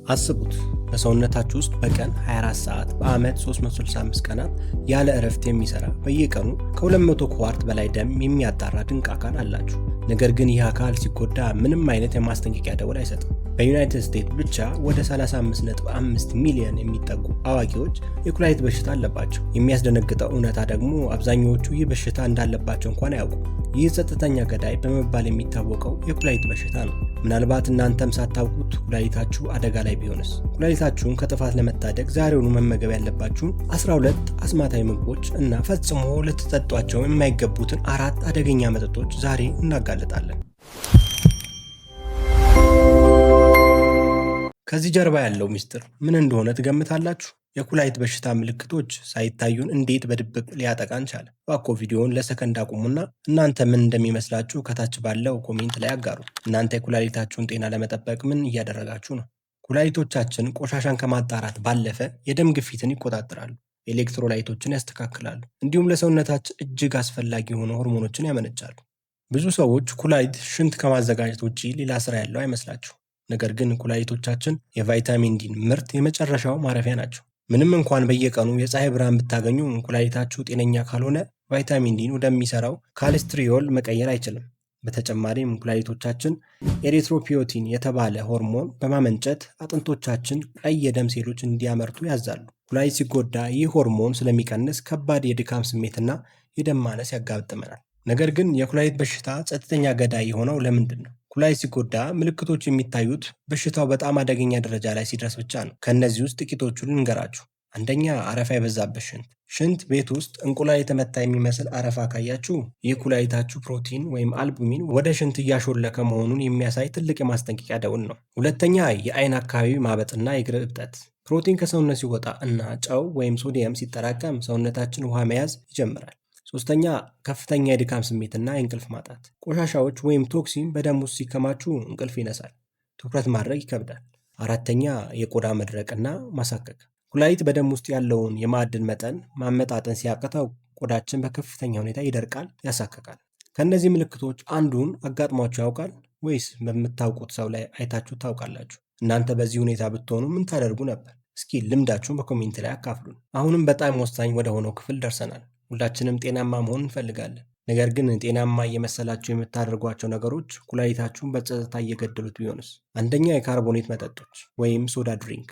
አስቡት፣ በሰውነታችሁ ውስጥ በቀን 24 ሰዓት፣ በዓመት 365 ቀናት ያለ እረፍት የሚሰራ፣ በየቀኑ ከ200 ኳርት በላይ ደም የሚያጣራ ድንቅ አካል አላችሁ። ነገር ግን ይህ አካል ሲጎዳ ምንም አይነት የማስጠንቀቂያ ደወል አይሰጥም። በዩናይትድ ስቴትስ ብቻ ወደ 35.5 ሚሊዮን የሚጠጉ አዋቂዎች የኩላሊት በሽታ አለባቸው። የሚያስደነግጠው እውነታ ደግሞ አብዛኛዎቹ ይህ በሽታ እንዳለባቸው እንኳን አያውቁም። ይህ ጸጥተኛ ገዳይ በመባል የሚታወቀው የኩላሊት በሽታ ነው። ምናልባት እናንተም ሳታውቁት ኩላሊታችሁ አደጋ ላይ ቢሆንስ? ኩላሊታችሁን ከጥፋት ለመታደግ ዛሬውኑ መመገብ ያለባችሁን 12 አስማታዊ ምግቦች እና ፈጽሞ ልትጠጧቸው የማይገቡትን አራት አደገኛ መጠጦች ዛሬ እናጋልጣለን። ከዚህ ጀርባ ያለው ሚስጥር ምን እንደሆነ ትገምታላችሁ? የኩላሊት በሽታ ምልክቶች ሳይታዩን እንዴት በድብቅ ሊያጠቃን ቻለ? እባክዎ ቪዲዮውን ለሰከንድ አቁሙና እናንተ ምን እንደሚመስላችሁ ከታች ባለው comment ላይ አጋሩ። እናንተ የኩላሊታችሁን ጤና ለመጠበቅ ምን እያደረጋችሁ ነው? ኩላሊቶቻችን ቆሻሻን ከማጣራት ባለፈ የደም ግፊትን ይቆጣጠራሉ፣ ኤሌክትሮላይቶችን ያስተካክላሉ፣ እንዲሁም ለሰውነታችን እጅግ አስፈላጊ የሆኑ ሆርሞኖችን ያመነጫሉ። ብዙ ሰዎች ኩላሊት ሽንት ከማዘጋጀት ውጪ ሌላ ስራ ያለው አይመስላቸው። ነገር ግን ኩላሊቶቻችን የቫይታሚን ዲን ምርት የመጨረሻው ማረፊያ ናቸው። ምንም እንኳን በየቀኑ የፀሐይ ብርሃን ብታገኙ፣ ኩላሊታችሁ ጤነኛ ካልሆነ ቫይታሚን ዲን ወደሚሰራው ካልሲትሪዮል መቀየር አይችልም። በተጨማሪም ኩላሊቶቻችን erythropoietin የተባለ ሆርሞን በማመንጨት አጥንቶቻችን ቀይ የደም ሴሎች እንዲያመርቱ ያዛሉ። ኩላሊት ሲጎዳ ይህ ሆርሞን ስለሚቀንስ ከባድ የድካም ስሜትና የደም ማነስ ያጋጥመናል። ነገር ግን የኩላሊት በሽታ ጸጥተኛ ገዳይ የሆነው ለምንድን ነው? ኩላሊት ሲጎዳ ምልክቶች የሚታዩት በሽታው በጣም አደገኛ ደረጃ ላይ ሲደርስ ብቻ ነው። ከእነዚህ ውስጥ ጥቂቶቹን ልንገራችሁ። አንደኛ፣ አረፋ የበዛበት ሽንት። ሽንት ቤት ውስጥ እንቁላል የተመታ የሚመስል አረፋ ካያችሁ የኩላሊታችሁ ፕሮቲን ወይም albumin ወደ ሽንት እያሾለከ መሆኑን የሚያሳይ ትልቅ የማስጠንቀቂያ ደውል ነው። ሁለተኛ፣ የአይን አካባቢ ማበጥና የእግር እብጠት። ፕሮቲን ከሰውነት ሲወጣ እና ጨው ወይም ሶዲየም ሲጠራቀም ሰውነታችን ውሃ መያዝ ይጀምራል። ሶስተኛ፣ ከፍተኛ የድካም ስሜትና የእንቅልፍ ማጣት። ቆሻሻዎች ወይም toxin በደም ውስጥ ሲከማቹ እንቅልፍ ይነሳል፣ ትኩረት ማድረግ ይከብዳል። አራተኛ፣ የቆዳ መድረቅና ማሳከክ። ኩላሊት በደም ውስጥ ያለውን የማዕድን መጠን ማመጣጠን ሲያቅተው ቆዳችን በከፍተኛ ሁኔታ ይደርቃል፣ ያሳክካል። ከእነዚህ ምልክቶች አንዱን አጋጥሟችሁ ያውቃል ወይስ በምታውቁት ሰው ላይ አይታችሁ ታውቃላችሁ? እናንተ በዚህ ሁኔታ ብትሆኑ ምን ታደርጉ ነበር? እስኪ ልምዳችሁን በ comment ላይ አካፍሉን። አሁንም በጣም ወሳኝ ወደ ሆነው ክፍል ደርሰናል። ሁላችንም ጤናማ መሆን እንፈልጋለን። ነገር ግን ጤናማ እየመሰላችሁ የምታደርጓቸው ነገሮች ኩላሊታችሁን በጸጥታ እየገደሉት ቢሆንስ? አንደኛ፣ የ carbonate መጠጦች ወይም soda drink።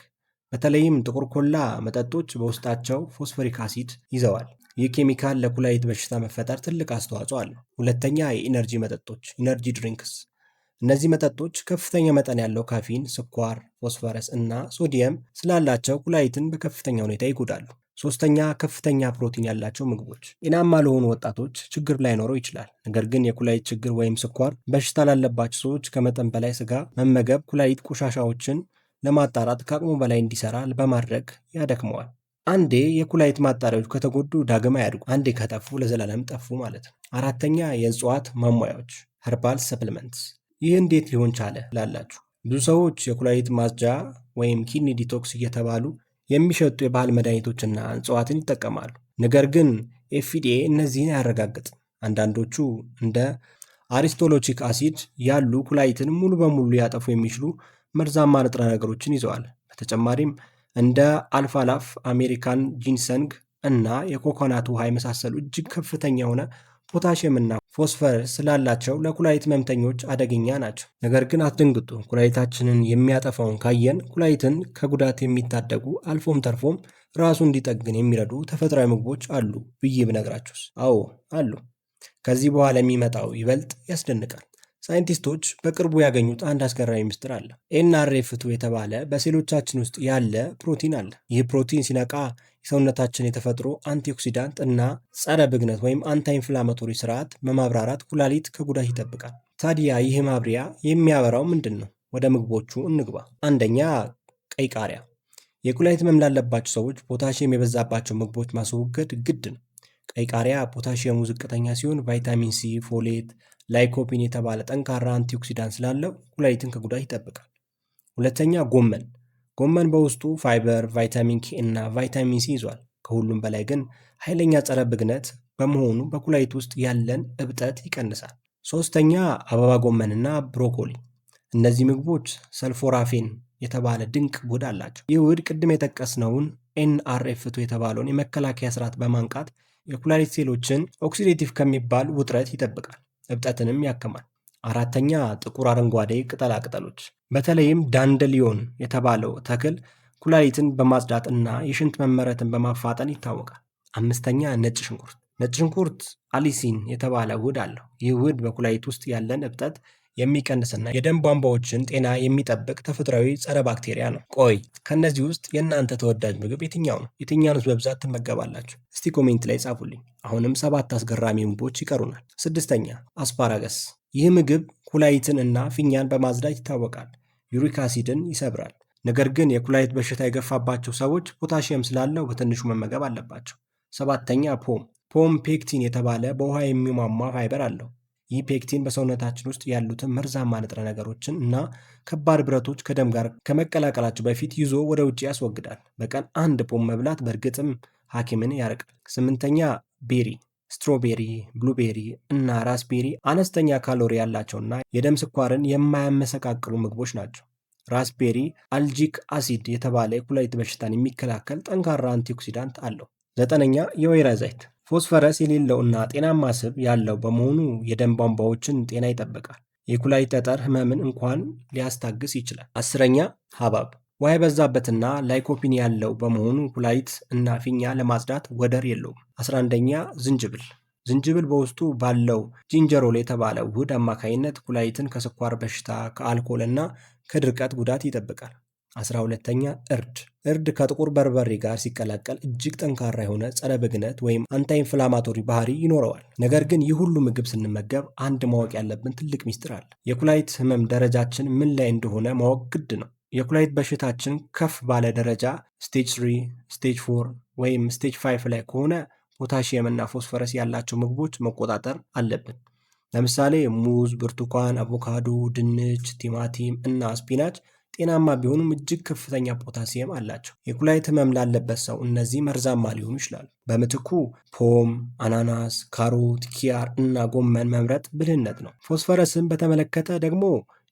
በተለይም ጥቁር ኮላ መጠጦች በውስጣቸው phosphoric acid ይዘዋል። ይህ ኬሚካል ለኩላሊት በሽታ መፈጠር ትልቅ አስተዋጽኦ አለው። ሁለተኛ፣ የ energy መጠጦች፣ energy drinks። እነዚህ መጠጦች ከፍተኛ መጠን ያለው ካፊን፣ ስኳር፣ ፎስፈረስ እና ሶዲየም ስላላቸው ኩላሊትን በከፍተኛ ሁኔታ ይጎዳሉ። ሶስተኛ፣ ከፍተኛ ፕሮቲን ያላቸው ምግቦች። ጤናማ ለሆኑ ወጣቶች ችግር ላይኖረው ይችላል። ነገር ግን የኩላሊት ችግር ወይም ስኳር በሽታ ላለባቸው ሰዎች ከመጠን በላይ ስጋ መመገብ ኩላሊት ቆሻሻዎችን ለማጣራት ከአቅሙ በላይ እንዲሰራ በማድረግ ያደክመዋል። አንዴ የኩላሊት ማጣሪያዎች ከተጎዱ ዳግም አያድጉ። አንዴ ከጠፉ ለዘላለም ጠፉ ማለት ነው። አራተኛ፣ የእጽዋት ማሟያዎች፣ herbal supplements። ይህ እንዴት ሊሆን ቻለ ላላችሁ ብዙ ሰዎች የኩላሊት ማጽጃ ወይም kidney detox እየተባሉ የሚሸጡ የባህል መድኃኒቶችና እጽዋትን ይጠቀማሉ። ነገር ግን FDA እነዚህን አያረጋግጥም። አንዳንዶቹ እንደ aristolochic acid ያሉ ኩላሊትን ሙሉ በሙሉ ሊያጠፉ የሚችሉ መርዛማ ንጥረ ነገሮችን ይዘዋል። በተጨማሪም እንደ alfalfa፣ American ginseng እና የኮኮናት ውሃ የመሳሰሉ እጅግ ከፍተኛ የሆነ ፖታሽየም እና ፎስፈረስ ስላላቸው ለኩላሊት ህመምተኞች አደገኛ ናቸው። ነገር ግን አትደንግጡ። ኩላሊታችንን የሚያጠፋውን ካየን ኩላሊትን ከጉዳት የሚታደጉ፣ አልፎም ተርፎም ራሱ እንዲጠግን የሚረዱ ተፈጥሯዊ ምግቦች አሉ ብዬ ብነግራችሁስ? አዎ፣ አሉ። ከዚህ በኋላ የሚመጣው ይበልጥ ያስደንቃል። ሳይንቲስቶች በቅርቡ ያገኙት አንድ አስገራሚ ምስጢር አለ። NRF2 የተባለ በሴሎቻችን ውስጥ ያለ ፕሮቲን አለ። ይህ ፕሮቲን ሲነቃ የሰውነታችን የተፈጥሮ antioxidant እና ጸረ ብግነት ወይም anti-inflammatory ስርዓት በማብራራት ኩላሊት ከጉዳት ይጠብቃል። ታዲያ ይህ ማብሪያ የሚያበራው ምንድን ነው? ወደ ምግቦቹ እንግባ። አንደኛ፣ ቀይ ቃሪያ። የኩላሊት ህመም ላለባቸው ሰዎች ፖታሽየም የበዛባቸው ምግቦች ማስወገድ ግድ ነው። ቀይ ቃሪያ ፖታሽየሙ ዝቅተኛ ሲሆን ቫይታሚን ሲ፣ folate፣ lycopene የተባለ ጠንካራ antioxidant ስላለው ኩላሊትን ከጉዳት ይጠብቃል። ሁለተኛ፣ ጎመን። ጎመን በውስጡ ፋይበር፣ ቫይታሚን ኬ እና ቫይታሚን ሲ ይዟል። ከሁሉም በላይ ግን ኃይለኛ ጸረ ብግነት በመሆኑ በኩላሊት ውስጥ ያለን እብጠት ይቀንሳል። ሶስተኛ፣ አበባ ጎመንና ብሮኮሊ። እነዚህ ምግቦች sulforaphane የተባለ ድንቅ ውህድ አላቸው። ይህ ውህድ ቅድም የጠቀስነውን NRF2 የተባለውን የመከላከያ ስርዓት በማንቃት የኩላሊት ሴሎችን oxidative ከሚባል ውጥረት ይጠብቃል፣ እብጠትንም ያክማል። አራተኛ፣ ጥቁር አረንጓዴ ቅጠላ ቅጠሎች። በተለይም dandelion የተባለው ተክል ኩላሊትን በማጽዳት እና የሽንት መመረትን በማፋጠን ይታወቃል። አምስተኛ፣ ነጭ ሽንኩርት። ነጭ ሽንኩርት allicin የተባለ ውህድ አለው። ይህ ውህድ በኩላሊት ውስጥ ያለን እብጠት የሚቀንስና የደም ቧንቧዎችን ጤና የሚጠብቅ ተፈጥሯዊ ጸረ ባክቴሪያ ነው። ቆይ፣ ከእነዚህ ውስጥ የእናንተ ተወዳጅ ምግብ የትኛው ነው? የትኛውንስ በብዛት ትመገባላችሁ? እስቲ comment ላይ ጻፉልኝ። አሁንም ሰባት አስገራሚ ምግቦች ይቀሩናል። ስድስተኛ፣ asparagus። ይህ ምግብ ኩላሊትን እና ፊኛን በማጽዳት ይታወቃል። Uric acid ን ይሰብራል። ነገር ግን የኩላሊት በሽታ የገፋባቸው ሰዎች ፖታሺየም ስላለው በትንሹ መመገብ አለባቸው። ሰባተኛ፣ ፖም። ፖም pectin የተባለ በውሃ የሚሟሟ ፋይበር አለው። ይህ pectin በሰውነታችን ውስጥ ያሉትን መርዛማ ንጥረ ነገሮችን እና ከባድ ብረቶች ከደም ጋር ከመቀላቀላቸው በፊት ይዞ ወደ ውጭ ያስወግዳል። በቀን አንድ ፖም መብላት በእርግጥም ሐኪምን ያርቃል። ስምንተኛ፣ berry። Strawberry፣ blueberry እና raspberry አነስተኛ ካሎሪ ያላቸውና የደም ስኳርን የማያመሰቃቅሉ ምግቦች ናቸው። Raspberry ellagic acid የተባለ የኩላሊት በሽታን የሚከላከል ጠንካራ antioxidant አለው። ዘጠነኛ፣ የወይራ ዘይት። ፎስፈረስ የሌለው እና ጤናማ ስብ ያለው በመሆኑ የደም ቧንቧዎችን ጤና ይጠብቃል። የኩላሊት ጠጠር ህመምን እንኳን ሊያስታግስ ይችላል። አስረኛ፣ ሐብሐብ። ውሃ የበዛበትና lycopene ያለው በመሆኑ ኩላሊት እና ፊኛ ለማጽዳት ወደር የለውም። 11ኛ፣ ዝንጅብል። ዝንጅብል በውስጡ ባለው gingerol የተባለ ውህድ አማካኝነት ኩላሊትን ከስኳር በሽታ፣ ከአልኮል እና ከድርቀት ጉዳት ይጠብቃል። 12ኛ፣ እርድ። እርድ ከጥቁር በርበሬ ጋር ሲቀላቀል እጅግ ጠንካራ የሆነ ጸረ ብግነት ወይም anti-inflammatory ባህሪ ይኖረዋል። ነገር ግን ይህ ሁሉ ምግብ ስንመገብ አንድ ማወቅ ያለብን ትልቅ ሚስጥር አለ። የኩላሊት ህመም ደረጃችን ምን ላይ እንደሆነ ማወቅ ግድ ነው። የኩላሊት በሽታችን ከፍ ባለ ደረጃ stage 3፣ stage 4 ወይም stage 5 ላይ ከሆነ ፖታሺየም እና ፎስፈረስ ያላቸው ምግቦች መቆጣጠር አለብን። ለምሳሌ ሙዝ፣ ብርቱካን፣ አቮካዶ፣ ድንች፣ ቲማቲም እና spinach ጤናማ ቢሆኑም እጅግ ከፍተኛ ፖታሲየም አላቸው። የኩላሊት ህመም ላለበት ሰው እነዚህ መርዛማ ሊሆኑ ይችላሉ። በምትኩ ፖም፣ አናናስ፣ ካሮት፣ ኪያር እና ጎመን መምረጥ ብልህነት ነው። ፎስፈረስን በተመለከተ ደግሞ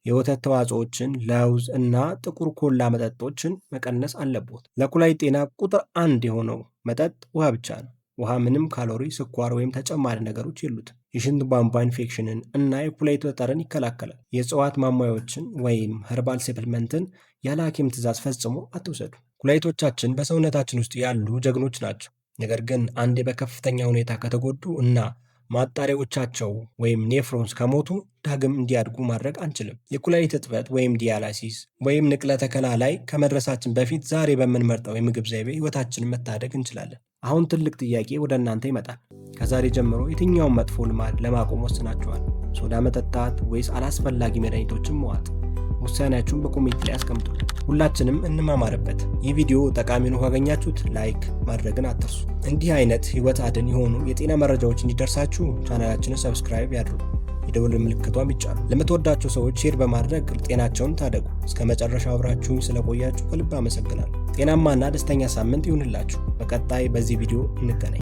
የወተት ተዋጽኦችን፣ ለውዝ እና ጥቁር ኮላ መጠጦችን መቀነስ አለቦት። ለኩላሊት ጤና ቁጥር አንድ የሆነው መጠጥ ውሃ ብቻ ነው። ውሃ ምንም ካሎሪ፣ ስኳር ወይም ተጨማሪ ነገሮች የሉትም። የሽንት ቧንቧ ኢንፌክሽንን እና የኩላሊት ጠጠርን ይከላከላል። የእጽዋት ማሟያዎችን ወይም herbal supplement ን ያለ ሐኪም ትዕዛዝ ፈጽሞ አትውሰዱ። ኩላሊቶቻችን በሰውነታችን ውስጥ ያሉ ጀግኖች ናቸው። ነገር ግን አንዴ በከፍተኛ ሁኔታ ከተጎዱ እና ማጣሪያዎቻቸው ወይም nephrons ከሞቱ ዳግም እንዲያድጉ ማድረግ አንችልም። የኩላሊት እጥበት ወይም dialysis ወይም ንቅለ ተከላ ላይ ከመድረሳችን በፊት ዛሬ በምንመርጠው የምግብ ዘይቤ ሕይወታችንን መታደግ እንችላለን። አሁን ትልቅ ጥያቄ ወደ እናንተ ይመጣል። ከዛሬ ጀምሮ የትኛውን መጥፎ ልማድ ለማቆም ወስናችኋል? ሶዳ መጠጣት ወይስ አላስፈላጊ መድኃኒቶችን መዋጥ? ውሳኔያችሁን በ comment ላይ አስቀምጡልን። ሁላችንም እንማማርበት። ይህ ቪዲዮ ጠቃሚ ነው ካገኛችሁት like ማድረግን አትርሱ። እንዲህ አይነት ህይወት አድን የሆኑ የጤና መረጃዎች እንዲደርሳችሁ ቻናላችንን subscribe ያድርጉ፣ የደወል ምልክቷም ይጫኑ። ለምትወዳቸው ሰዎች share በማድረግ ጤናቸውን ታደጉ። እስከ መጨረሻው አብራችሁኝ ስለቆያችሁ ከልብ አመሰግናለሁ። ጤናማና ደስተኛ ሳምንት ይሁንላችሁ። በቀጣይ በዚህ ቪዲዮ እንገናኝ።